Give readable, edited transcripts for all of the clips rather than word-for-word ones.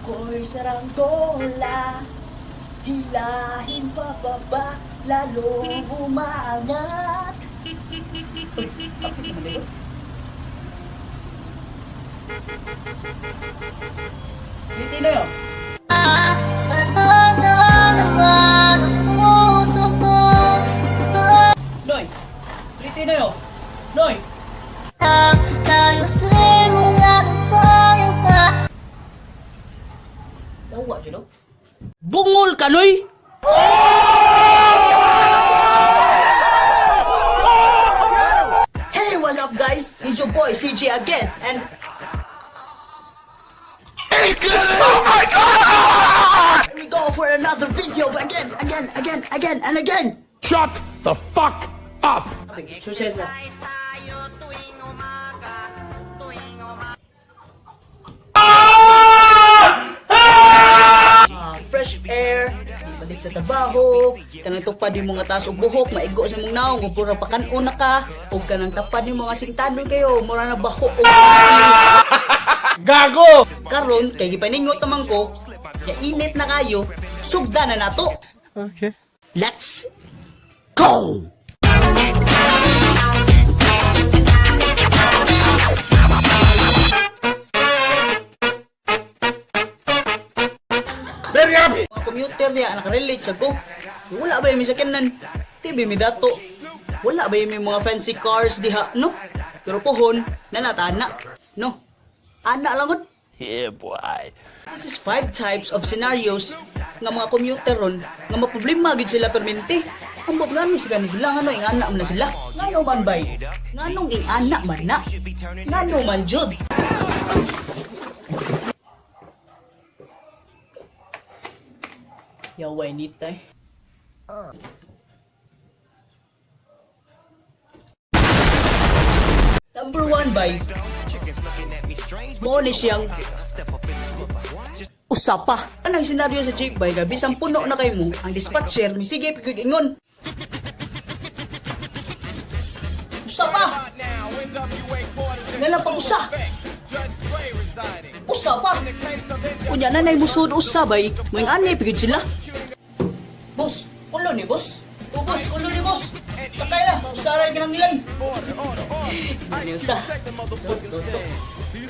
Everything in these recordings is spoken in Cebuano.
Ako'y saranggola, hilahin pababa, lalo umaangat. Uy, kapit naman dito. Dito na yun. Sa naman ang puso ko. Noy! Dito na yun. Noy! Tayo simula nung tayo pa. Tawa dyan, oh. Bungol ka, Noy! Hey, what's up, guys? It's your boy CJ again, and Oh my God! here we go for another video again, again, again, again, and again. Shut the fuck up! Success na. Ah, fresh air, di balik sa trabaho, kanang tupad yung mga taas og buhok, maigo sa mong naong, ug pura pakan-on na ka, ug kanang tapad yung mga singtadon kayo, mura na baho og Gago! Karon kay gipaningot naman ko, ya init na kayo, sugda na nato. Okay. Let's go! Very happy! Mga commuter niya, nakarelate siya ko. Wala ba yung may sakyanan? TV mi dato. Wala ba yung may mga fancy cars diha, no? Pero pohon, nanatana, no? Ana lang gud. Yeah, boy. This is five types of scenarios nga mga commuter ron nga maproblema gid sila permente. Ambot ngano sila ni sila, ngano ingana man na sila. Ngano man bay? Nganong ingana man na? Ngano man jud? Yaway nitay. Number one bay. Mo ni siyang usapa. Anang senaryo sa jeep bay gabi bisan puno na kay mo, ang dispatcher misige pigig ingon. Usapa. Nalang pag usa. Usa pa. Unya na nay musud usa bay, moing ani pigid sila. Boss, ulo ni boss. O boss, ulo ni boss. Sakay na, usaray ka ng nilan. Ano usa?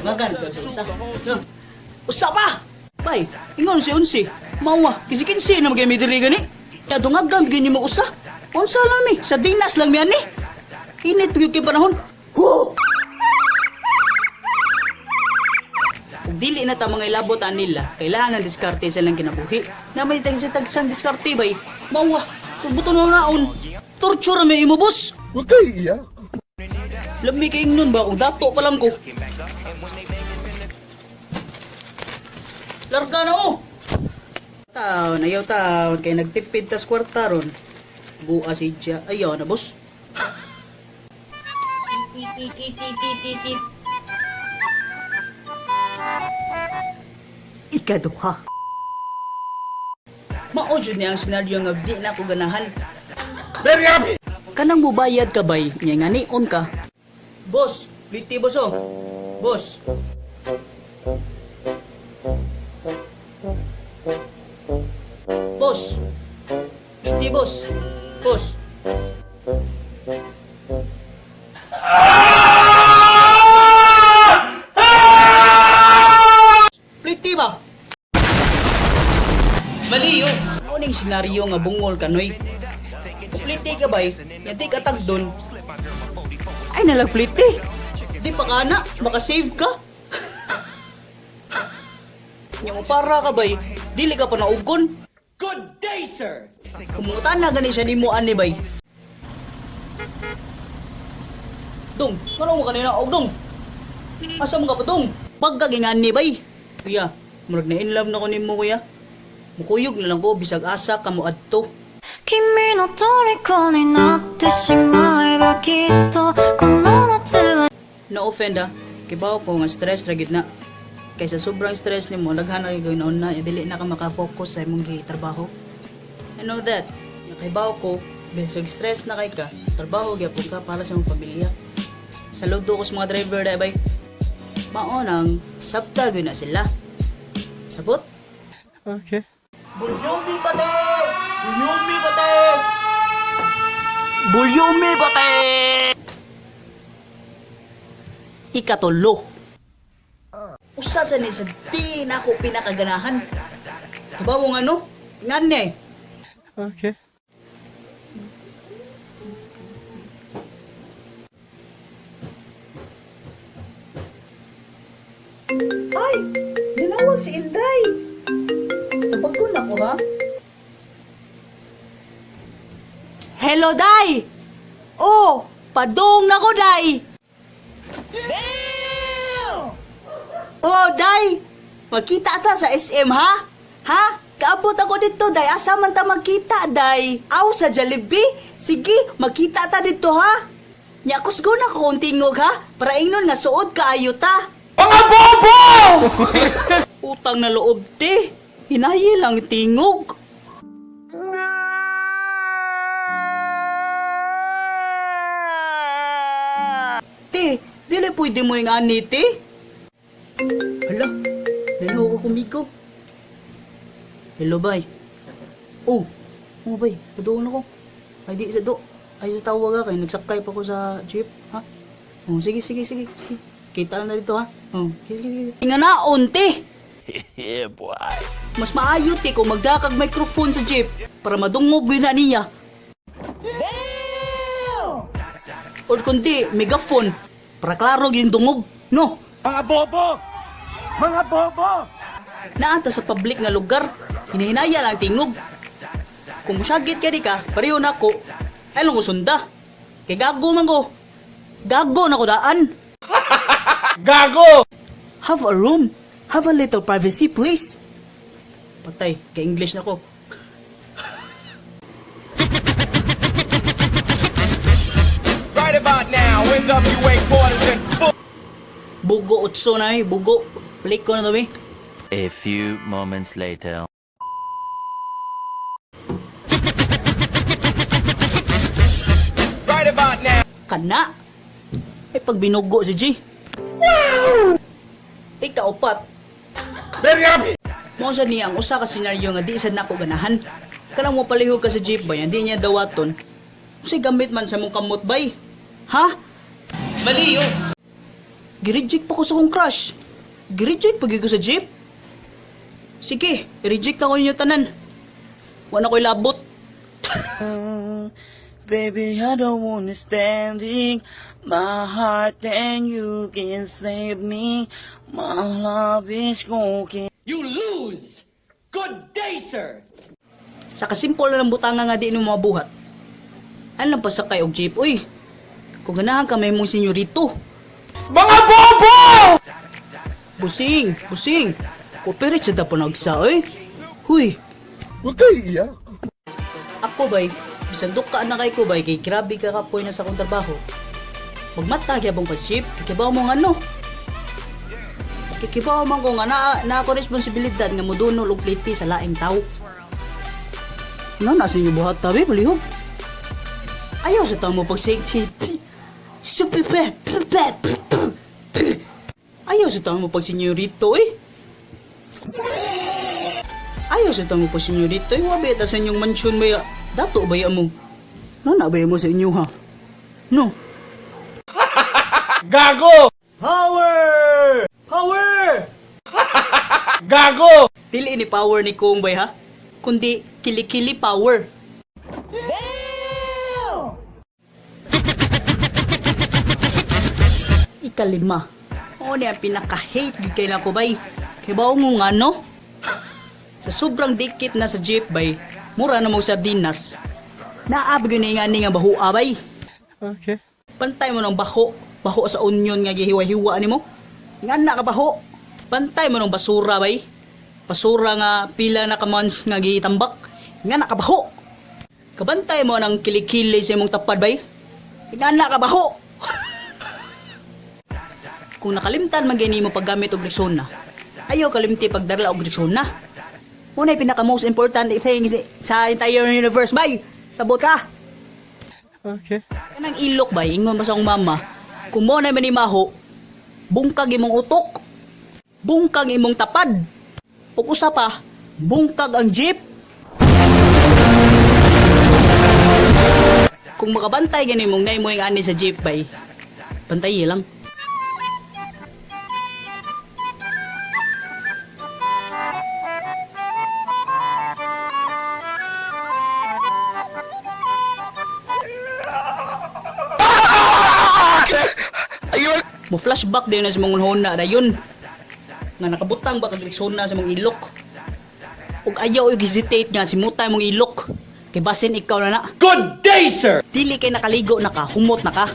Magan ka sa usa. No. Usa pa! Bay, ingon si Unsi. Mawa, kasi kinsi na magay diri gani. Ya dungagan gyud mo usa. Unsa lang mi, sa dinas lang mi ani. Init gyud kay panahon. Huh! Ug dili na ta mga ilabot nila, kailangan ng diskarte sa ilang kinabuhi. Na may tag sa tagsang diskarte bay. Mawa, buto na naon. Torture may imo, boss. Huwag kayo iiyak. Lami kay ingnon ba kung dato pa lang ko. Larga na oh. Taon, ayaw taon kay nagtipid tas kwarta ron. Buа si Ja. Ayaw na, boss. Ikaduha. Mao jud ni ang senaryo nga di na ko ganahan. Very happy! Kanang mubayad ka bay, nya nga nion ka. Boss, liti boss oh. Boss. Boss. Liti boss. Boss. Pliti ba? Mali yun. Ano ning senaryo nga bungol ka, Noy? Pliti ka bay, nga di ka tagdon. Ay nalag pliti. Di pa ka na, makasave ka. Nya mo para ka bay, dili ka pa naugon. Good day, sir! Kumutan na gani siya nimo ani bay. Dong, ano mo kanina og dong? Asa mo ka pa dong? Pagkagingan ni bay. Kuya, murag na in love na ko nimo kuya. Mukuyog na lang ko bisag asa ka mo adto. 君の虜になってしまえばきっとこの夏は No offend ah. Kibaw ko nga stress ra gid na. Kaysa sobrang stress nimo, daghan na gyud na dili na ka maka-focus sa imong gitrabaho. I know that. Nga Kibaw ko, bisag stress na kay ka, trabaho gyapon ka para sa imong pamilya. Saludo ko sa mga driver dai bay. Mao nang sabta gyud na sila. Sabot? Okay. Bulyumi pate! Bulyumi pate! Bulyumi pate! Ikatulo. Usa sa ni sa di na ako pinakaganahan. Kabaw nga no? Ngan eh. Okay. Ay! Nanawag si Inday! Tabagon ako ha? Hello, Day! Oh! Padong na ko, Day! Oh, Day! Magkita ta sa SM, ha? Ha? Kaabot ako dito, Day. Asa man ta magkita, Day? Aw, sa Jollibee? Sige, magkita ta dito, ha? Nya, kusgo na ko kung tingog, ha? Para ingnon nga suod kaayo ta. Mga bobo! Utang na loob, te. Hinayi lang tingog. Te, dili pwede mo yung ani, te. Hala, nanaw ko kumigo. Hello, bay. Oh, oh, bay, padoon ako. Ay, di, sa do. Ay, sa tawag ka, kay nagsakay pa ko sa jeep, ha? Oh, sige, sige, sige, sige. Kita lang na dito, ha? Oh, sige, sige, sige. Inganaon, te! Yeah, boy. Mas maayo te kung magdakag microphone sa jeep para madungog yun na niya. Or kundi, megaphone para klaro yung dungog, no? Mga bobo! Mga bobo! Naanta sa public nga lugar, hinihinaya lang tingog. Kung musagit ka di ka, pareho na ako. Ay lang ko sunda. Kay gago man ko. Gago na ko daan. Gago! Have a room. Have a little privacy, please. Patay, kay English na ko. Right about now, NWA quarters in full. Bugo otso na eh, bugo. Balik ko na to eh. A few moments later. Right about now. Kana. Ay pag binugo si G. Wow! Ikaupat. Very happy! Mao sa niya ang usa ka senaryo nga di sad nako ganahan. Kanang mo palihog ka sa jeep bay, hindi niya dawaton. Unsay gamit man sa mong kamot bay? Ha? Mali yun. Gireject pa ko sa kong crush. Gireject pag ko sa jeep. Sige, i-reject ako ninyo tanan. Wala ko'y labot. Baby, I don't wanna standing. My heart and you can save me. My love is smoking. You lose. Good day, sir. Sa kasimple na lang butanga nga di nimo mabuhat. Ano lang pasakay og jeep, uy. Kung ganahan ka may mong senyorito. Mga bobo! Busing, busing. Cooperate sa dapat nagsa, oy. Huy, Huwag kayo iiyak. ako bay, bisan duka na kay ko bay, kay grabe ka kapoy na sa akong trabaho. Magmata gyapon ka jeep, kikibaw mo nga ano. Kikibaw man ko nga na, na ako responsibilidad nga modunol og pliti sa laing tao. Nga na sa inyo buhat tabi, palihog. Ayaw sa tao mo pag Ayaw sa tao mo pag senyorito eh. Ayaw sa tao mo pag senyorito eh. Wabi ta sa inyong mansyon baya. Dato baya mo. Nga na baya mo sa inyo ha? No. Gago! Power! Power! Gago! Dili ni power ni Kong bay ha? Kundi kilikili power. Ikalima. Oo niya pinaka-hate gyud kay nako bay. Kay bawo mo nga no? Sa sobrang dikit na sa jeep bay, mura na mo sardinas. Naab gyud ni nga ni nga baho bay. Okay. Pantay mo ng baho. Baho sa onion nga gihiwa-hiwa nimo. Nga na ka baho. Pantay mo ng basura bay. Basura nga pila na ka months nga gitambak. Nga na ka baho. Kabantay mo ng kilikili sa imong tapad bay. Nga na ka baho. Kung nakalimtan man gani mo paggamit og Rexona, ayaw kalimti pagdarla og Rexona. Unay pinaka most important thing sa entire universe bay. Sabot ka. Okay. Kanang ilok ba, ingon ba sa akong mama, kung mo na manimaho, bungkag imong utok, bungkag imong tapad. Ug usa pa, bungkag ang jeep. Kung makabantay gani mong nay mo yung ani sa jeep bay, bantayi lang. Mo flashback din na sa mga huna na yun. Nga nakabutang ba kag Rexona sa mong ilok. Ug ayaw og hesitate nga simuta imong ilok. Kay basin ikaw na na. Good day, sir! Dili kay nakaligo na ka, humot na ka.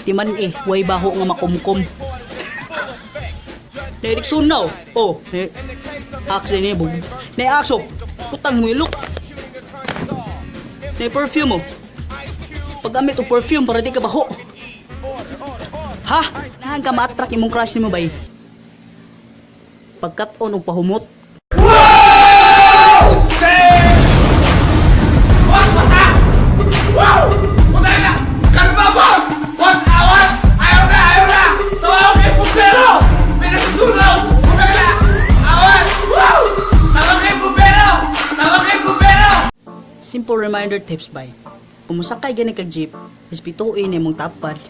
Timan eh, way baho nga makumkum. Nay Rexona oh. Oh, nay Axe ni bug. Nay Axe oh. Putang mong ilok. Nay perfume oh. Paggamit og perfume para di ka baho. Ha? Nahan ka ma-attract imong crush nimo bay? Pagkat-on og pahumot. Wow! Putay na! Kalma, boss! Wag awat! Ayaw na! Ayaw na! Tawag kay Pupero! May nasusunog! Putay na! Awat! Wow! Tawag kay Pupero! Tawag kay Pupero! Simple reminder tips bay. Kung mosakay gani kag jeep, respetuin imong tapad.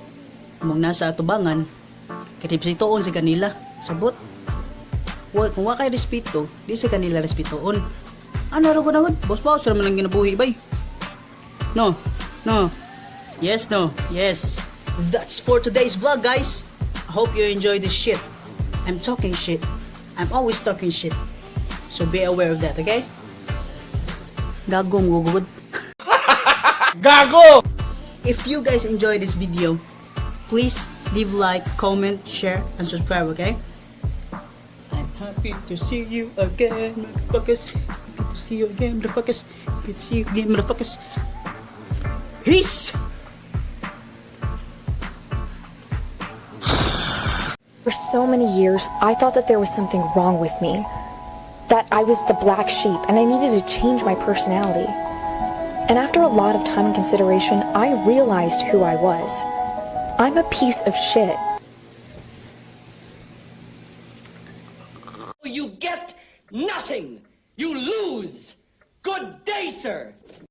Imong nasa atubangan, kay respetuon sa kanila. Sabot. Wa kung wa kay respeto, di sa kanila respetuon. Ano ra ko na gud? Boss boss ra man ang ginabuhi bay. No. No. Yes, no. Yes. That's for today's vlog, guys. I hope you enjoy this shit. I'm talking shit. I'm always talking shit. So be aware of that, okay? Gagong gugud. Gago! If you guys enjoyed this video, please leave like, comment, share, and subscribe, okay? I'm happy to see you again, motherfuckers. Happy to see you again, motherfuckers. Happy to see you again, motherfuckers. Peace! For so many years, I thought that there was something wrong with me. That I was the black sheep and I needed to change my personality. And after a lot of time and consideration, I realized who I was. I'm a piece of shit. You get nothing! You lose! Good day, sir!